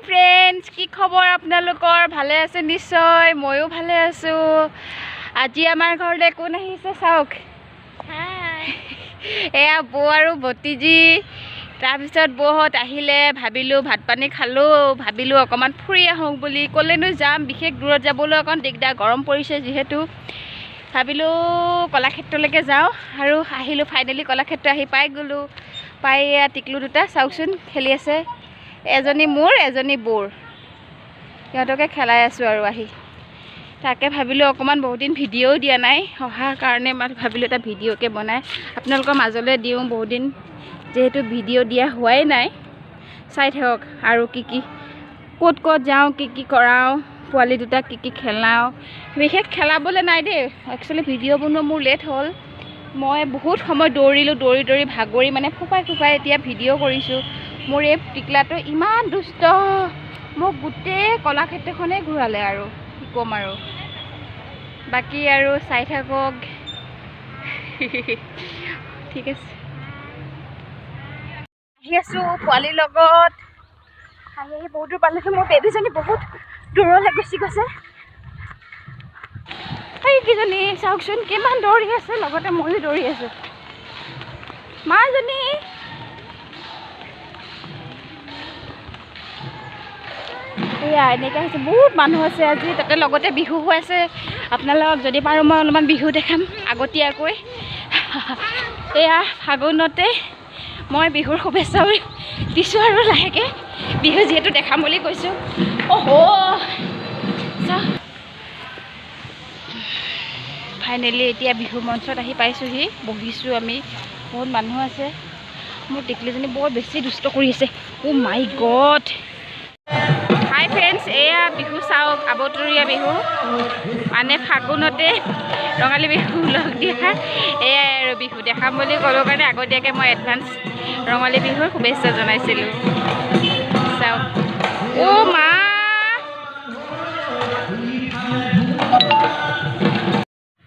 Friends, কি খবৰ আপোনালোকৰ? ভালে আছে নিশ্চয়? ময়ো ভালে আছোঁ। আজি আমাৰ ঘৰলৈ কোন আহিছে চাওক। এয়া বৌ আৰু ভতিজী। তাৰপিছত বৌহঁত আহিলে, ভাবিলোঁ ভাত পানী খালোঁ, ভাবিলোঁ অকণমান ফুৰি আহোঁ বুলি। ক'লেনো যাম, বিশেষ দূৰত যাবলৈ অকণ দিগদাৰ, গৰম পৰিছে যিহেতু। ভাবিলোঁ কলাক্ষেত্ৰলৈকে যাওঁ আৰু আহিলোঁ। ফাইনেলি কলাক্ষেত্ৰ আহি পাই গ'লোঁ। পাই এয়া টিকলু দুটা চাওকচোন খেলি আছে, এজনী মোৰ এজনী বৌৰ, সিহঁতকে খেলাই আছোঁ আৰু আহি। তাকে ভাবিলোঁ অকণমান, বহুত দিন ভিডিঅ'ও দিয়া নাই অহাৰ কাৰণে, মানে ভাবিলোঁ এটা ভিডিঅ'কে বনাই আপোনালোকৰ মাজলৈ দিওঁ। বহুত দিন যিহেতু ভিডিঅ' দিয়া হোৱাই নাই। চাই থাকক আৰু কি কি ক'ত ক'ত যাওঁ, কি কি কৰাওঁ, পোৱালি দুটাক কি কি খেলাওঁ। বিশেষ খেলাবলৈ নাই দেই, একচুৱেলি ভিডিঅ' বনোৱা মোৰ লেট হ'ল। মই বহুত সময় দৌৰিলোঁ, দৌৰি দৌৰি ভাগৰি মানে ফোপাই ফোপাই এতিয়া ভিডিঅ' কৰিছোঁ। মোৰ এই টিকলাটো ইমান দুষ্ট, মোক গোটেই কলাক্ষেত্ৰখনেই ঘূৰালে আৰু কি ক'ম আৰু। বাকী আৰু চাই থাকক। ঠিক আছে, আহি আছোঁ পোৱালিৰ লগত। আহি আহি বহুত দূৰ পালোহি। মোৰ বেবীজনী বহুত দূৰলৈ গুচি গৈছে। এইকেইজনী চাওকচোন কিমান দৌৰি আছে, লগতে ময়ো দৌৰি আছোঁ। মাজনী এয়া এনেকৈ আহিছে। বহুত মানুহ আছে আজি, তাতে লগতে বিহু হৈ আছে। আপোনালোকক যদি পাৰোঁ মই অলপমান বিহু দেখাম আগতীয়াকৈ। এয়া ফাগুনতে মই বিহুৰ শুভেচ্ছাও দিছোঁ আৰু লাহেকৈ বিহু যিহেতু দেখাম বুলি কৈছোঁ। অহ, ফাইনেলি এতিয়া বিহু মঞ্চত আহি পাইছোঁহি, বহিছোঁ আমি। বহুত মানুহ আছে। মোৰ টিকলিজনী বৰ বেছি দুষ্ট কৰি আছে। অ' মাই গড। হাই ফ্ৰেণ্ডছ, এয়া বিহু চাওক, আবতৰীয়া বিহু, মানে ফাগুনতে ৰঙালী বিহু লগ দিয়া। এয়াই আৰু বিহু দেখাম বুলি ক'লো কাৰণে আগতীয়াকৈ মই এডভান্স ৰঙালী বিহুৰ শুভেচ্ছা জনাইছিলোঁ। চাওক, অ' মা।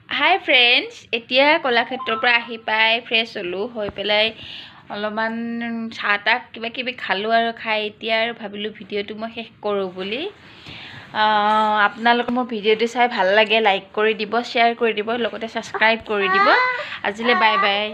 হাই ফ্ৰেণ্ডছ, এতিয়া কলাক্ষেত্ৰৰ পৰা আহি পাই ফ্ৰেছ হ'লোঁ, হৈ পেলাই অলপমান চাহ তাহ কিবা কিবি খালোঁ আৰু খাই এতিয়া আৰু ভাবিলোঁ ভিডিঅ'টো মই শেষ কৰোঁ বুলি। আপোনালোকে মোৰ ভিডিঅ'টো চাই ভাল লাগে লাইক কৰি দিব, শ্বেয়াৰ কৰি দিব, লগতে ছাবস্ক্ৰাইব কৰি দিব। আজিলৈ বাই বাই।